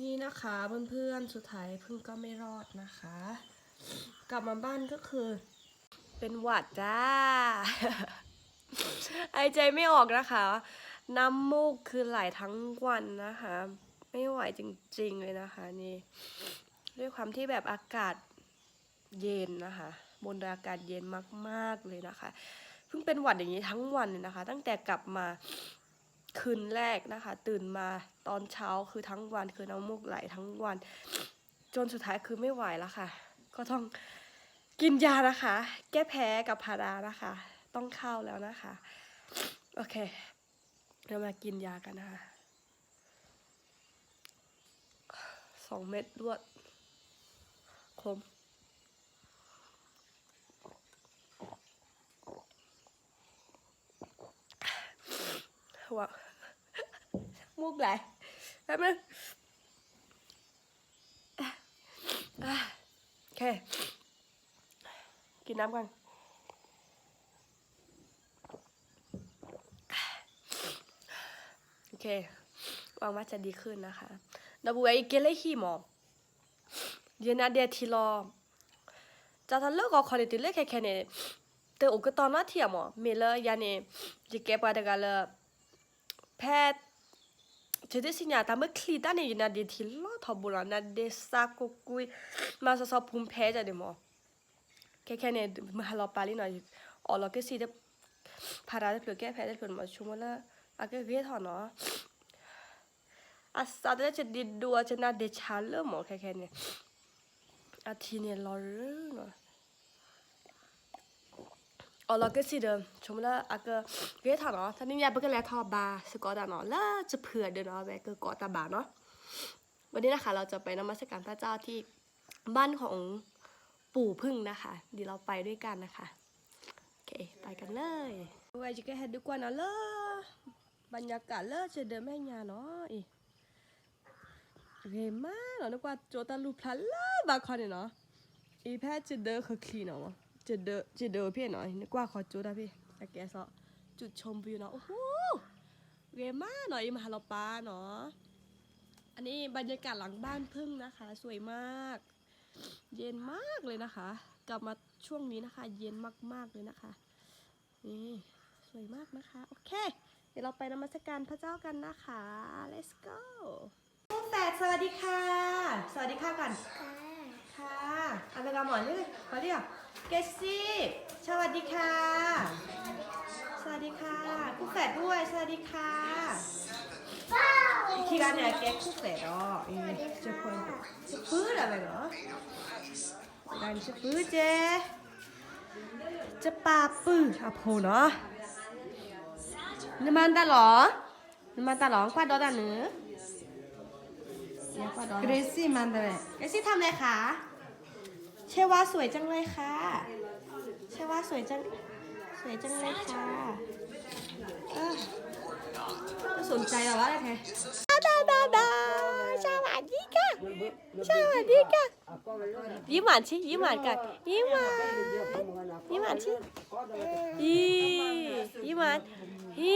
นี่นะคะเพื่อนๆ สุดท้ายเพิ่งก็ไม่รอดนะคะ กลับมาบ้านก็คือ เป็นหวัดจ้า หายใจไม่ออกนะคะ น้ำมูกคือไหลทั้งวันนะคะ ไม่ไหวจริงๆเลยนะคะนี่ ด้วยความที่แบบอากาศ เย็นนะคะ บนดอยอากาศเย็นมากๆเลยนะคะ เพิ่งเป็นหวัดอย่างนี้ทั้งวันเลยนะคะ ตั้งแต่กลับมาคืนแรกนะคะ ตื่นมาตอนเช้าคือทั้งวันคือน้ำมูกไหลทั้งวัน จนสุดท้ายคือไม่ไหวแล้วค่ะ ก็ต้องกินยานะคะ แก้แพ้กับพารานะคะ ต้องเข้าแล้วนะคะ โอเค เรามากินยากันนะคะ สองเม็ดรวด คม หัว มูกไหล แป๊บนึง โอเค กินน้ำก่อน โอเค หวังว่าจะดีขึ้นนะคะ ဒီပုၢ်ဝဲၢ်အံၤကဲလၢဟံၣ်မး ယနါဒဲးထံလီၤ တၢ်တၢ်လၢဂီၤခီန့ၣ် တုၤလၢခဲခဲန့ၣ် တအိၣ်ကတီၢ်နီတထံၣ်အမး မ့ၢ်လၢယၤန့ၣ် ယကဲပှၤတဂၤလၢ ဖဲ ယတသ့ၣ်ညါတၢ်မ့ၢ်ချံတၢ်န့ၣ် ယနါဒဲးထံလီၤထီဘိလီၤ နါဒဲးစၢ်ကိၢ်ကွံ မၤစီၤစီၤဖူဖဲဒ်န့ၣ်မး ခဲခဲန့ၣ် မုၢ်ဟါလီၤပာ်လံနီၤ အီၣ်လီၤက့ၤစံး ဖးတၢ်တဖျၢၣ် ကဲဖဲတဖျၢၣ်န့ၣ်မး ဆိကမိၣ်လၢ အကဂ့ၤထီၣ်နီၤ အစးတလၢယဒ့ဒိး ယနါဒဲးဆါလၢမး ခဲခဲန့ၣ် အထံန့ၣ်လီၤရၢနီၤ အီၣ်လီၤက့ၤစံးဒီး ဆိကမိၣ်လၢအကဂ့ၤထီၣ်နီၤ တနံၤညါပကလဲၤထီၣ်ဘါစ့ၢ်ကီးတၢ်နီၤ လၢယဖုအဒၢးနီၤ ဝဲကကိးတၢ်ဘါနီၤ วันนี้นะคะ เราจะไปนมัสการพระเจ้าที่บ้านของปู่ผึ้งนะคะ เดี๋ยวเราไปด้วยกันนะคะ โอเค ไปกันเลย ဝဲယကဟဲဒုးကွၢ်နီၤလၢ ဘၣ်ညါကၣ်လၢယဒၢးမဲာ်ညါနီၤ အံၤ ဂ့ၤမးနီၤ နကွၢ်ကၠိတၢ်လူၢ်ဖျါလၢဘၣ်ခီန့ၣ်နီၤ အံၤဖဲယဒၢးဃၢၤချံနီၤ ယဒၢးဖဲနီၤ နကွၢ်ဃီကၠိတၢ်ဖဲ အကဲစီၤ จุดชมวิวနီၤ โอ้โห ဂ့ၤမးနီၤ အံၤမဟါလီၤပာ်နီၤ อันนี้บรรยากาศหลังบ้านผึ้งนะคะ สวยมาก เย็นมากเลยนะคะ กลับมาช่วงนี้นะคะ เย็นมากๆเลยนะคะ นี่ สวยมากนะคะ โอเค เดี๋ยวเราไปนมัสการพระเจ้ากันนะคะ let's go คู่แฝด สวัสดีค่ะ สวัสดีค่ะก่อน ค่ะ เอาไปก่อนหมอนนี่เลย ขอเรียก เกสซี่ สวัสดีค่ะ สวัสดีค่ะ คู่แฝดด้วย สวัสดีค่ะ อีกทีละเนี่ย แกคู่แฝดอ๋อ อืม จะควร จะฟื้นอะไรเหรอ ဂၤန့ၣ် ယပုၢ်ကဲ ယပၢ်ပုၢ်အဖိနီၤ နမၤတၢ်လီၤ နမၤတၢ်လီၤ ကွၢ်ဒီးတၢ်နုၤ ကရ့စံၣ်မၤတၢ်လဲၣ် ကရ့စံၣ် ทำอะไรคะ เชวาสวยจังเลยค่ะ เชวาสวยจัง สวยจังเลยค่ะ เออ ไม่สนใจหรอวะแท้ ดาดาดา สวัสดีค่ะ สวัสดีค่ะ ยิ้มหวานสิ ยิ้มหวานก่อน ยิ้มหวาน ยิ้มหวานสิ อี ยิ้มหวาน อี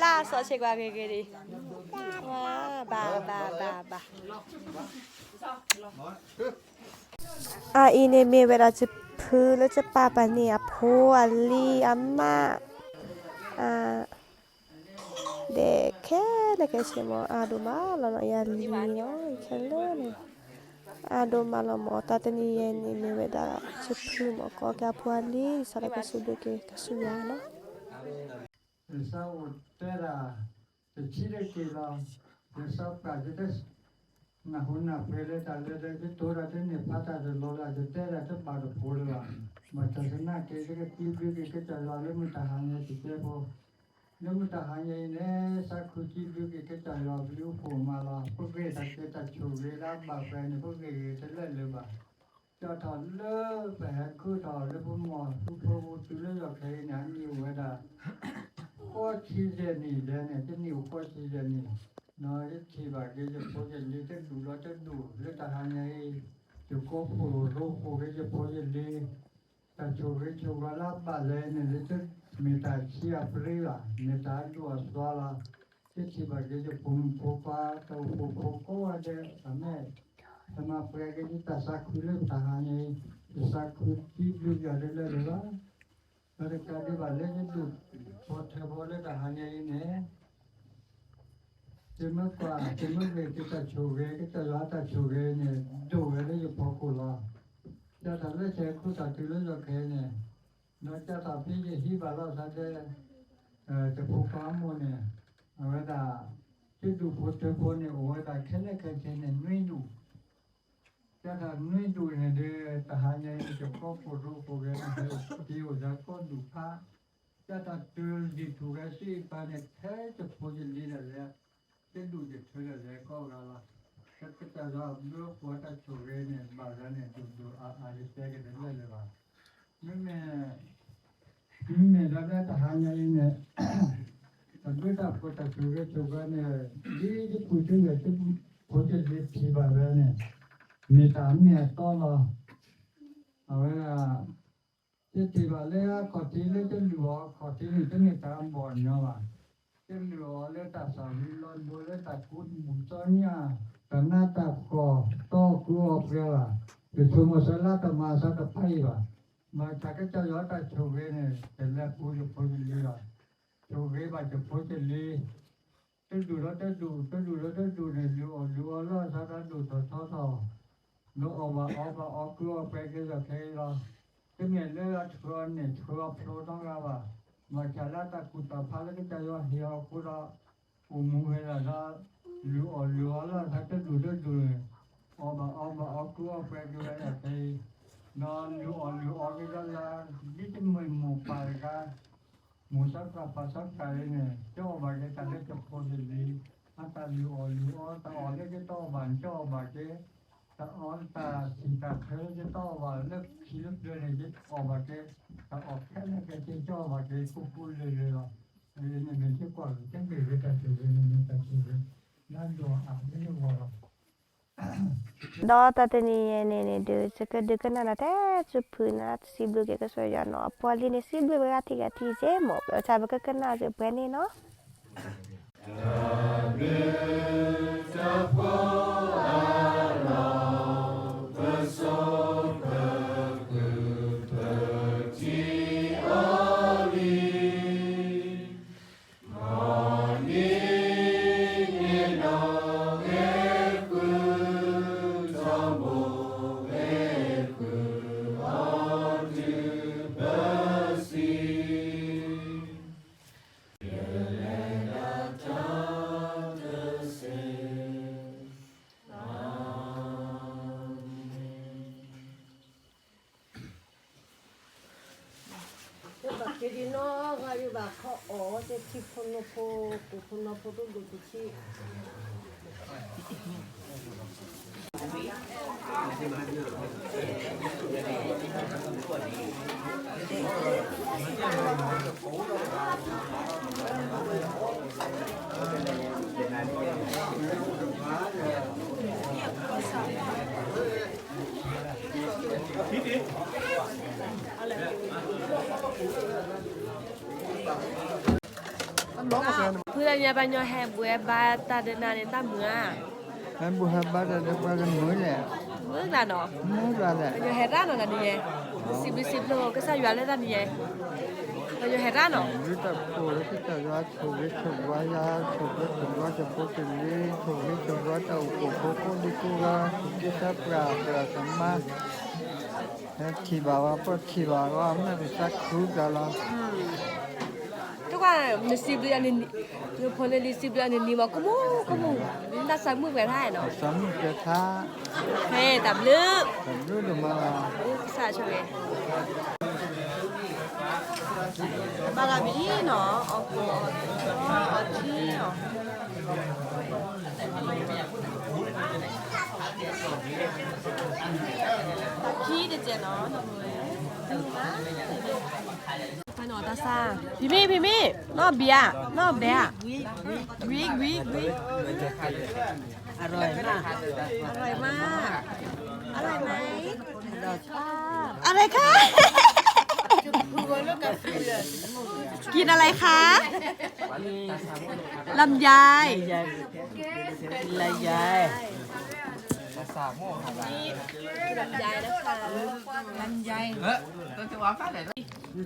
ล่าซอเช็คว่าเกเกดี ว้า บา บา บา บา အအံၤန့ၣ်မ့ၢ်ဝဲဒၣ်ယဖုလၢယပၢ်ပၢ်န့ၣ် အဖိအလံၤအမါ အ ဒဲးခဲလၢာ်ခဲဆ့မး အါဒိၣ်မးလီၤနီၤ ယလံၤနီၤ ခဲလၢာ်န့ၣ် အါဒိၣ်မးလီၤမး တၢ်တနံၤအံၤန့ၣ် မ့ၢ်ဝဲဒၣ်ယဖုမး ကိးက့ၤအဖိအလံၤ စးထီၣ်က့ၤဆူၣ်ဒုးက့ၤ ကစူၢ်ယွၤနီၤ ယစးအိၣ်တဲဒၣ် တဆံးတက့ၢ်လီၤ ယစးပာ်ယတ နၢ်ဟူနၢ်ပှဲၤလၢတၢ်လၢဒီး ယတိၤတၢ်တန့ၢ်ဖးတၢ်တလီၤလၢ ယတဲဒၣ်တဘၣ်တဖိးလၢၤဘၣ်. ဘၣ်ဆၣ်သနာ်က့ ယကစံးဘျုးက့ၤကစၢ်ယွၤလၢမုၢ်တဟါညါတကဲဖိ, လၢမုၢ်တဟါညါအံၤန့ၣ် စးခုစံးဘျုးက့ၤကစၢ်ယွၤဘျုးဖှိၣ်မးလီၤ. ပဂ့ၢ်တၢ်ကဲတၢ်ဆိၣ်ဂ့ၤလၢအဘၣ်ပှဲၤန့ၣ် ပဂ့ၢ်ဂ့ၤတလၢာ်လၢၤဘၣ်. ကၠီထီၣ်လၢပဟဲခူၣ်ထီၣ်လၢပမိၢ်သူဖိပူၤတုၤလၢယီၢ်ခဲအံၤန့ၣ် အနံၣ်အိၣ်ဝဲဒၣ် ဃိးဆံယဲၢ်နံၣ်ယဲန့ၣ် တနံၣ်အိၣ်ဃိးဆံယဲၢ်နံၣ်, ယထံၣ်ဘၣ်က့ၤယဖိယလံၤတဒူၣ်ဒီးတဒူၣ် လၢတဟါညါအံၤ ယကိးဖှိၣ်ရိဖှိၣ်က့ၤယဖိယလံၤ, တၢ်ဆိၣ်ဂ့ၤဆိၣ်ဝါလၢအဘၣ်လဲၣ်န့ၣ် လၢတမ့ၢ်တၢ်ဆံးအပျ့ဘၣ်, မ့ၢ်တၢ်အဒိၣ်အသွါလီၤ. ကထံၣ်ဘၣ်က့ၤယဖိမုၣ်ဖိခွါ တၢ်အိၣ်ဖှိၣ်ဖိကိးဂၤဒဲး အမ့ၢ် တမၤပှဲၤက့ၤဒ်တၢ်သးခုလၢတၢ်ဟါညါအံၤ, ယသးခုဒ်ဘျုးယွၤတလၢာ်လၢၤဘၣ်. ဒီးတကးဒံးဘၣ်လၢယဒိၣ်ထီၣ်ထၢဖီလၢတၢ်ဟါညါအံၤန့ၣ် ယမ့ၢ်ကွၢ် ယမ့ၢ်ဂ့ၤက့ၤတၢ်ဆိၣ်ဂ့ၤ ကစၢ်ယွၤတၢ်ဆိၣ်ဂ့ၤန့ၣ် ဒိၣ်ဝဲလၢယဖီခိၣ်လီၤ. ကၢ်တၢ်လၢယဟဲခူၣ်တၢ်တုၤလၢယီၤခဲအံၤန့ၣ်, ဒီးကၢ်တၢ်ဖဲယဟံးဘၣ်လီၤသးဒီး ယဖိခွါအမိၢ်န့ၣ် အဝဲဒၣ် ယဒိၣ်ဖိထၢဖိန့ၣ် အိၣ်ဝဲဒၣ်ခဲလၢာ်ခဲဆ့န့ၣ် နွံဒူၣ် ကၢ်တၢ်နွံဒူၣ်န့ၣ်ဒီး တဟါညါအံၤ ယကိးပိာ်ဒိၣ်ပိာ်ဂဲၤန့ၣ် ဟဲက့ၤအိၣ်ဒီးကိးဒူၣ်ဖး, ကၢ်တၢ်တုၤလံာ်ထူၣ်ဂဲၤသ့ၣ်တဖၣ်န့ၣ် ထဲယဖိယလံၤဒၣ်လဲာ်, ယဒူၣ်ယထၢဒၣ်လဲာ်ကိးဂၤလီၤ. ကစၢ်ယွၤဘျုးအဃိတၢ်ဆိၣ်ဂ့ၤန့ၣ် ဘၣ်ဂၤန့ၣ် ဒိၣ်ဒိၣ်အါအါ ယတဲက့ၤတလၢာ်လၢၤဘၣ်. မ့မ့ၢ် မ့မ့ၢ်ဒၣ်လၢတဟါညါအံၤန့ၣ် တၢ်ဘျုးတၢ်ဖှိၣ်တၢ်ဆိၣ်ဂ့ၤဆိၣ်ဝါန့ၣ် ဒ်ယပုၢ်ယဝဲၢ် ယဖိယလံၤထံၣ်ဘၣ်ဝဲန့ၣ် မ့ၢ်တၢ်အမ့ၢ်အတီလီၤ. အဝဲဒၣ် ယထံၣ်ဘၣ်လၢအခီၣ်ထံးလၢယလုၢ်အီၤအခီၣ်ထံးန့ၣ် တမ့ၢ်တၢ်အဘီၣ်ညီဘၣ်. ယလုၢ်အီၤလၢတၢ်သၣ်ဝံၤလီၤဒိ လၢတၢ်ကူးမုၢ်သီညၣ် တၢ်နးတၢ်ဖှီၣ် တအီၣ်ကုအီၣ်ပှဲၤဘၣ်. ယဆိကမိၣ်သးလၢတမၤသးတဖးအံၤဘၣ်. ဘၣ်ဆၣ်ကစၢ်ယွၤတၢ်ဆိၣ်ဂ့ၤန့ၣ် ယလဲၤပူၤယဖိယလံၤလီၤ. ဆိၣ်ဂ့ၤဘၣ်ယဖိယလံၤ တဒူၣ်ဒီးတဒူၣ် တဒူၣ်ဒီးတဒူၣ်န့ၣ် လုၢ်အီၣ်လုၢ်အီလီၤသးဒီးဒိၣ်ထီၣ်ထီထီၣ်, ဒီးအီၣ်ဘၣ်အီဘၣ်အီကုအီၣ်ပှဲၤက့ၤလီၤခဲအံၤလီၤ. တမ့ၢ်လၢအထုးအီၤန့ၣ် ထုးအီၤဖျိနီတဂၤဘၣ်. ဘၣ်ဆၣ်လၢတၢ်ကူၣ်တၢ်ဖးလၢကစၢ်ယွၤဟ့ၣ်အီၤအဃိဒီး အိၣ်မူဝဲဒၣ်ဒီး လုၢ်အီၣ်လုၢ်အီလီၤသးတဒူၣ်တဒူၣ်န့ၣ် အီၣ်ဘၣ်အီဘၣ်အီကုအီၣ်ပှဲၤက့ၤဝဲဒၣ်ခဲအံၤ, ဒီးလုၢ်အီၣ်လုၢ်အီက့ၤဒီးလၢ ဒ်တမ့ၢ်မိၢ်ပၢ်တဂၤ မိၢ်သးပှၢ်ပၢ်သးပှၢ်အံၤန့ၣ် ယအီၣ်ဘၣ်က့ၤတၢ်လၢယဖိယလံၤ, အတၢ်လုၢ်အီၣ်လုၢ်အီ တၢ်အီၣ်လၢယတအီၣ်ဘၣ်န့ၣ် ယအီၣ်ဘၣ်က့ၤ, တၢ်အီတၢ်ဆံၣ်တၢ်ထၢလၢယတအီၣ်ဘၣ်လၢခံလၢပျၢၤန့ၣ် ယအီၣ်ဘၣ်က့ၤ, တၢ်အီၣ်ခဲလၢာ်ခဲဆ့ ယအီၣ်ဘၣ်က့ၤ ကိးကိးလၢာ်လၢာ်လီၤ. အန့ၣ်မ့ၢ်ယကွၢ်က့ၤ တၢ်ဆိၣ်ဂ့ၤ တၢ်ဆိၣ်ဂ့ၤန့ၣ်မ့ၢ်တၢ်ဆိၣ်ဂ့ၤ လၢဒိၣ်အါလၢယဂီၢ်လီၤ. ဒီးတၢ်တနံၤအံၤန့ၣ်န့ၣ်ဒုး ယကဒုးကနၣ်နၤထဲစုဖုနၤ စံးဘျုးက့ၤကစၢ်ယွၤနီၤ အပှၤလံန့ၣ် စံးဘျုးဝဲဂၤထံဂၤထံက့မး ပဆၣ်ပကကနၣ်စ့ၢ်ပှဲၤန့ၣ်နီၤ. ယဘၣ်က့ၤဒ်နီၢ်ဂၤ ယဘၣ်ခီအီၣ် တထံဖိနီဖိ ကိၣ်ဖိနီဖိ တဒိၣ်တဆံး ဖုတနံၤညါ ပှၤညီဟဲဘူးဟဲဘါတၢ်ဒီးနၤန့ၣ် တၢ်မုာ်ဧါ. ဟဲဘူးဟဲဘါတၢ်ဒီးပှၤကမုာ်လဲၣ်. မုာ်ကျါနီၤ. မုာ်ကျါလဲၣ်. ပှၤညီဟဲရၣ်နီၤ တနံၤညါ, စံးဘျုးစံးဖှိၣ်ကစၢ်ယွၤလၢတနံၤညါ, ပှၤညီဟဲရၣ်နီၤ. ဘျုးတၢ်ဖှိၣ်လၢကစၢ်ယွၤ ဆိၣ်ဂ့ၤဆိၣ်ဝါယၤ ဆိၣ်ဂ့ၤဆိၣ်ဝါယဖိတလံၤ ဆိၣ်ဂ့ၤဆိၣ်ဝါတၢ်အိၣ်ဖှိၣ်ဖိကိးဒံကိးဂၤ ဆိၣ်ဂ့ၤသးပှၢ်ပှၢ်သမါ ဟဲထံၣ်ဘၣ်ဝဲ ပှၤထံၣ်ဘၣ်ဝဲ မ့ၢ်ပသးခုကလီၤ. တကွၢ် နစံးဘျုးအနံၤ, နဖိနလံၤစံးဘျုးအနံၤနံၤမး ကမူကမူ, နတၢ်သးမုာ်ပှဲၤထါနီၤ. သးမုာ်ပှဲၤထါ, ဖဲတၢ်ဘျုး, တၢ်ဘျုးဒိၣ်မးလီၤ. ကစၢ်ဆိၣ်ဂ့ၤ ဘၣ်လီၤဘံနီၤ, အီၣ်ကိၣ်အီထံအီၣ် တၢ်ခံတစဲးနီၤ, ဖံမ့ၢ် ဖံမ့ၢ်, နီၢ်ဘံဧါ, နီၢ်ဘဲဧါ, ဂံၤ ဂံၤ ဂံၤ ဂံၤ, အရၢၢ်မး, အရၢၢ်မး, အရၢၢ်မး, အရၢၢ်ခါ กินอะไรคะ ลำไย ลำไย ลำไย ลำไยนะคะ ลำไย เออ ต้องจะว่าแค่ไหน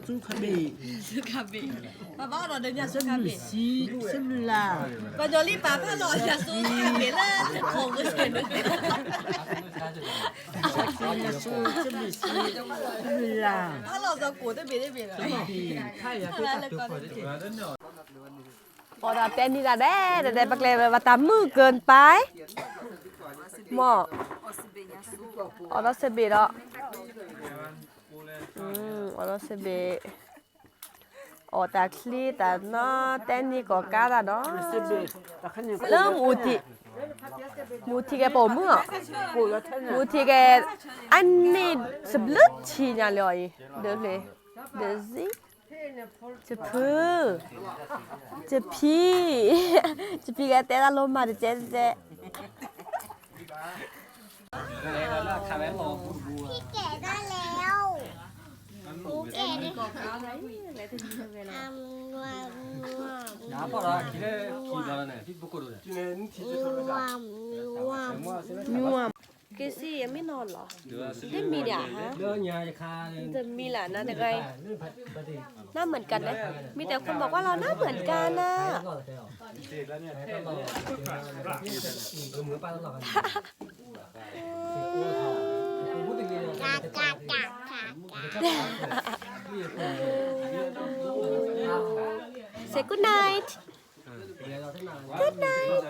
ซูခဘ့ၣ် ซูခဘ့ၣ် ပဘၣ်ဒီးညါ ซูခဘ့ၣ် ဆံ ဆံမုၢ်လၢ် ပညီလံပာ်ဖးလီၤ ယၤ ซูခဘ့ၣ် လၢခိၣ်မုၢ်ဆ့ၣ်န့ၣ် ဆံမုၢ်လၢ် ဆံမုၢ်လၢ် ဖးလီၤသကိးတဘ့ၣ်တဘ့ၣ်လီၤ အီၤဒီးတဲနံၤဒၣ်ဒဲး ဒဲးဒဲး ပကျဲၤဝဲ ဘၣ်တၢ်မုၢ်ကၢၢ်ပၢ် မ့ၢ် အီၤဒီးစဘ့ၣ်ဒီး အီၤဒီးစဘ့ၣ် အီၣ်တၢ်ချံတၢ်နီ တဲနံၤကီၢ်ကါတၢ်ဒီး လၢမူထံး မူထံးကဲပိာ်မုၣ်အီၤ မူထံးကဲ အန့ၣ်စဘျုးထံညါလၢအီၤအံၤ ဒၢဖျ့ ဒၢစံ တဖု တဖံ တဖံကဲတဲတၢ်လိမၤတကဲတကဲ พี่แกะได้แล้ว พี่แกะได้ က့ၤစံယမ့ၢ်နီၤလီၤ တမံၤဒၣ်ဟါ တမံၤလၢ်နၤတဂၤအံၤ နၢ်မၢၢ်ကၢ်န့ၣ် မ့ၢ်တဲခွါမၤကွၢ်လီၤ နၢ်မၢၢ်ကၢ်နၤ Say good night. Good night.